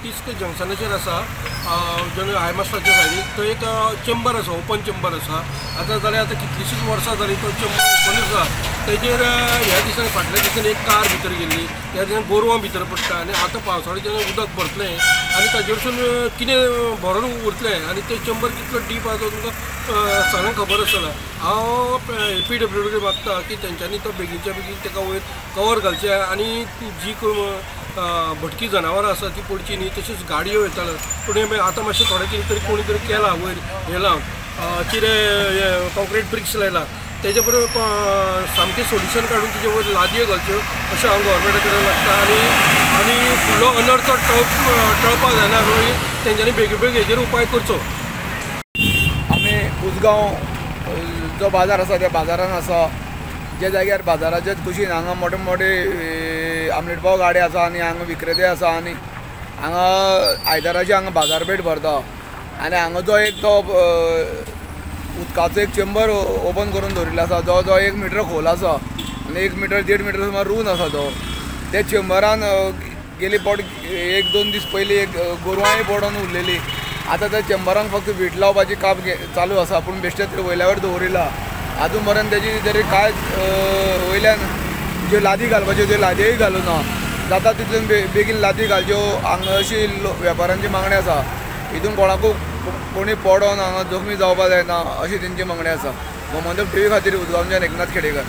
तिस्क जंक्शनाचेर आसा, जेन्ना हायमास्टाच्या सायडीक थंय एक चेंबर आसा, ओपन चेंबर आसा. आतां जाल्यार आतां कितलींशींच वर्सां जालीं तो चेंबर ओपन आसा. तेजेर ह्या दिसांनी फाटल्या दिसांनी एक कार भितर गेल्ली, त्या दिसांनी गोरवां भितर पडटा आनी आतां पावसाळ्याच्या उदक भरतलें आनी ताजेरसून कितें भरून उरतलें आनी तें चेंबर कितलो डीप आसा तो तुमकां सगळ्यांक खबर आसतलो. हांव PWD कडेन मागता की तेंच्यांनी तो बेगीनच्या बेगीन ताका वयर कवर घालचें आनी जी भटकी जनावरां आसा ती पडची न्ही. तशेंच गाडयो येताल्यो पूण आतां मातशें थोडें कितें तरी कोणी तरी केलां वयर हें लावन कितें कॉन्क्रीट ब्रिक्स लायला, तेजे बरोबर सामकें सोल्युशन काडून तेजे वयर लादयो घालच्यो अशें हांव गव्हर्मेंटा कडेन लागता. आनी आनी फुडलो अनर्थ टळपाक जायना म्हणून तेंच्यांनी बेगीबेग हेजेर उपाय करचो. आमी उसगांव जो बाजार आसा त्या बाजारान आसा, ज्या जाग्यार बाजाराच्याच कुशीन हांगा मोठे मोठे आमलेट पाव गाडी आसा आनी हांगा विक्रेते आसा आनी हांगा आयताराचे हांगा बाजारपेठ भरता आनी हांगा जो एक तो उदकाचो एक चेंबर ओपन करून दवरिल्लो आसा, जो जो 1 मिटर खोल आसा आनी 1 मिटर 1.5 मिटर सुमार रूंद आसा. तो त्या चेंबरान गेली पट 1-2 दीस पयलीं एक गोरवांय पडोन उरलेली. आतां त्या चेंबरान फक्त वीट लावपाची काम चालू आसा, पूण बेश्टें वयल्या वयर दवरिलां. आजून पर्यंत तेजी तरी कांयच वयल्यान ज्यो लादी घालपाच्यो त्यो लादयोय घालूं ना. जाता तितून बेगीन लादी घालच्यो हांगा अशी वेपाऱ्यांची मागणी आसा. हितून कोणाकूय कोणी पडोन हांगा जखमी जावपाक जायना अशी तेंची मागणी आसा. गोमंतक टीव्ही खातीर उसगांवच्यान एकनाथ खेडेकर.